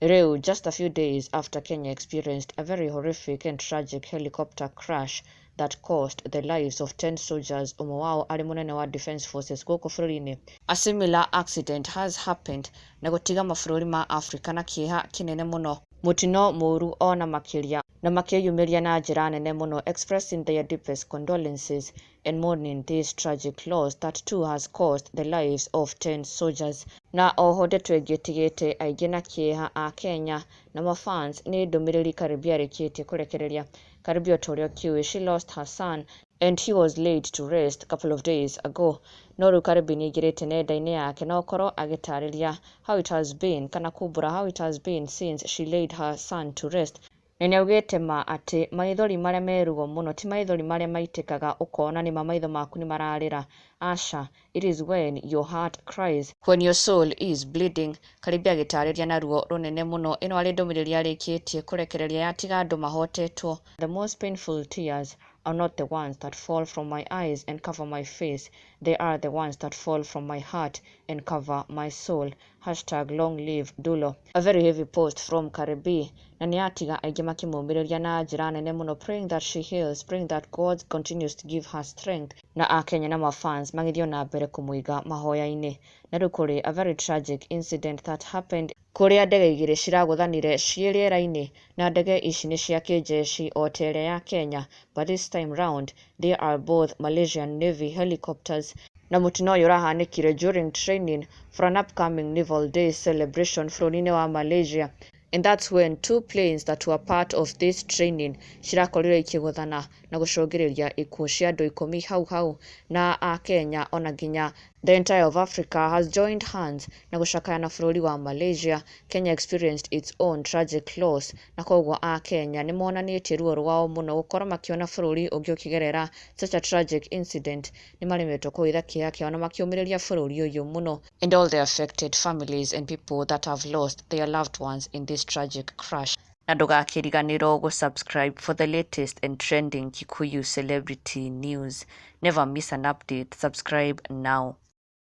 Rĩu, just a few days after Kenya experienced a very horrific and tragic helicopter crash that cost the lives of 10 soldiers, ũmwe wao arĩ mũnene wa Defence Forces gũkũ bũrũri-inĩ, a similar accident has happened na gũtiga mabũrũri ma Africa na kĩeha kĩnene mũno, mũtino mũru ona makĩria, na makĩyumĩria na njĩra nene mũno, expressing their deepest condolences and mourning this tragic loss that too has cost the lives of 10 soldiers. Na oho ndeto ĩngĩ ĩtigĩte aingĩ na kĩeha a Kenya na mafans nĩ ndũmĩrĩri Karibia arĩkĩtie kũrekereria. Karibia, ta ũrĩa ũkĩũĩ, she lost her son and he was laid to rest a couple of days ago. No rĩu Karibia nĩ aingĩrĩte nenda-inĩ yake na gũkorwo agĩtarĩria how it has been, kana kumbũra how it has been since she laid her son to rest. Na nĩaugĩte ma atĩ maithori marĩa me ruo mũno ti maithori marĩa maitĩkaga ũkona nĩma maitho maku nĩ mararĩra. Aca, it is when your heart cries, when your soul is bleeding. Karibia agĩtarĩria na ruo rũnene mũno. Ĩno arĩ ndũmĩrĩri arĩkĩtie kũrekereria yatiga andũ mahotetwo. "The most painful tears are not the ones that fall from my eyes and cover my face. They are the ones that fall from my heart and cover my soul. #LongLiveDulo." A very heavy post from Karibi, na nĩ atiga aingĩ makĩmũmĩrĩria na njĩra nene mũno, praying that she heals, praying that God continues to give her strength, na akenya na mafans magĩthiĩ na mbere kũmũiga mahoya-inĩ. Na rĩu kũrĩ a very tragic incident that happened kũrĩa ndege igĩrĩ ciragũthanire ciĩ rĩera-inĩ, na ndege ici nĩ cia kĩnjeshi o ta ĩrĩa ya Kenya, but this time round they are both Malaysian Navy helicopters. Na mũtino ũyũ ũrahanĩkire during training for an upcoming Naval Day celebration bũrũri-inĩ wa Malaysia, and that's when two planes that were part of this training cirakorirwo ikĩgũthana na gũcũngĩrĩria ikuũ cia andũ 10 hau hau. Na akenya ona nginya the entire of Africa has joined hands na gũcakaya na bũrũri wa Malaysia. Kenya experienced its own tragic loss, na koguo akenya nĩ monanĩtie ruo rwao mũno gũkorwo makĩona bũrũri ũngĩ ũkĩgerera such a tragic incident. Nĩ maremetwo kũhitha kĩeha kĩao na makĩũmĩrĩria bũrũri ũyũ mũno and all the affected families and people that have lost their loved ones in this tragic crash. Na ndũgakĩriganĩrwo gũ-subscribe for the latest and trending Kikuyu celebrity news. Never miss an update. Subscribe now.